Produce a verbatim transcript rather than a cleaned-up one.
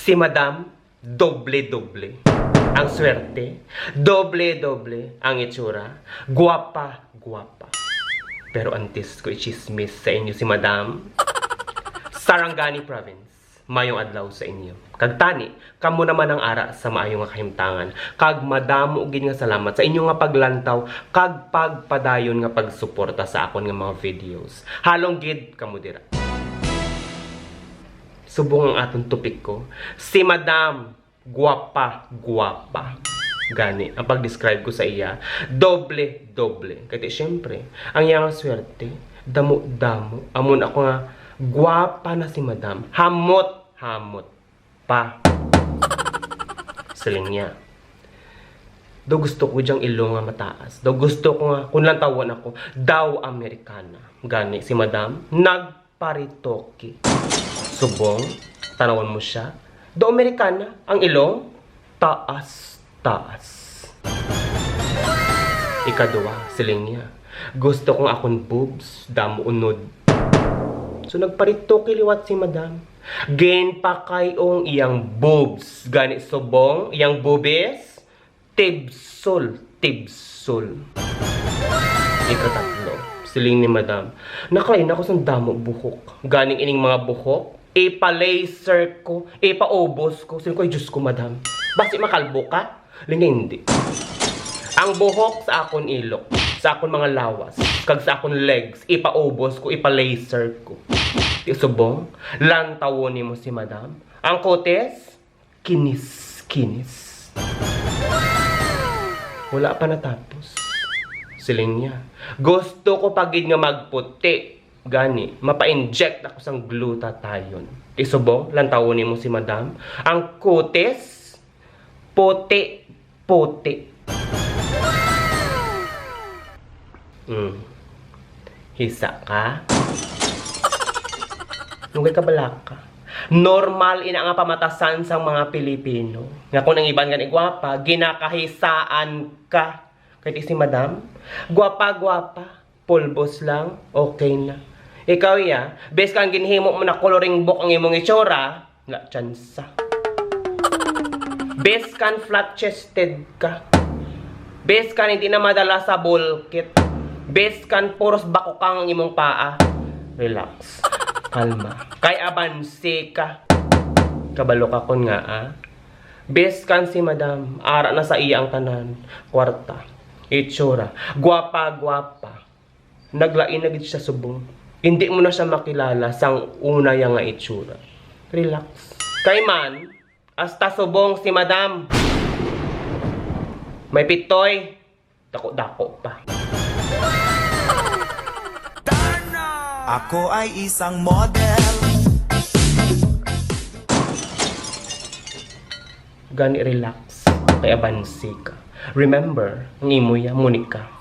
Si Madam, doble-doble ang swerte, doble-doble ang itsura, guwapa-guwapa. Pero antes ko ichismis sa inyo si Madam, Sarangani Province, mayong adlaw sa inyo. Kag tani, kamo naman ang ara sa maayo nga kahimtangan. Kag madamo gid nga salamat sa inyo nga paglantaw kag pagpadayon nga pagsuporta sa akon nga mga videos. Halong gid kamo dira. Subong ang aton topiko, si Madam, guwapa, guwapa. Gani, ang pag-describe ko sa iya, doble, doble. Kay ti, syempre, ang iyang swerte, damo, damo. Amo na ako nga, guwapa na si Madam. Hamot, hamot pa. Siling niya. Daw gusto ko diyang ilong nga mataas. Daw gusto ko nga, kung lantawon ako, daw Amerikana. Gani, si Madam, nagparitoke. Subong, tanawon mo siya. Daw Amerikana, ang ilong, taas, taas. Ikaduha, siling niya. Gusto ko nga akon boobs, damo unod. So, nagparitoke liwat si Madam. Ginpakay-ong iyang boobs. Gani subong, iyang boobies, tibsol, tibsol. Ikatatlo, siling ni Madam, nakalain ako sang damo buhok. Ganing ining mga buhok, ipa-laser ko, ipaubos ko. Siling ko, "Ay, Diyos ko, Madam. Basi makalbo ka?" Siling niya, "Hindi. Ang buhok sa akon ilok, sa akon mga lawas, kag sa akon legs, ipaubos ko, ipa-laser ko." Ti subong, lantawon nimo si Madam. Ang kutis, kinis-kinis. Wala pa natapos. Siling niya, "Gusto ko pa gid nga magputi. Gani, mapa-inject ako sang glutathione." Ti subong, lantawon nimo si Madam. Ang kutis, puti, puti. Mm. Hisa ka? Lugay ka, balaka. Normal ina nga pamatasan sang mga Pilipino. Nga kung ang iban gani gwapa, ginakahisaan ka. Kay ti si Madam, gwapa-gwapa, pulbos lang, okay na. Ikaw, ya, bes kan ginhimo mo na coloring book ang imong itsura, wala tsansa. Bes kan flat-chested ka. Bes kan hindi na madala sa bulkit. Bes kan puros bakukang ang imong paa. Relax. Kalma. Kay abansi ka. Kabalo ka kon ngaa. Bes kan si Madam, ara na sa iya ang tanan. Kwarta. Itsura. Gwapa, gwapa. Naglain na gid siya subong. Hindi mo na siya makilala sang una ya nga itsura. Relax. Kay man, hasta subong si Madam. May pitoy. Dako-dako pa. Ako ay isang model. Gani, relax. Kay abansi ka. Remember, ang imo ya, Monica.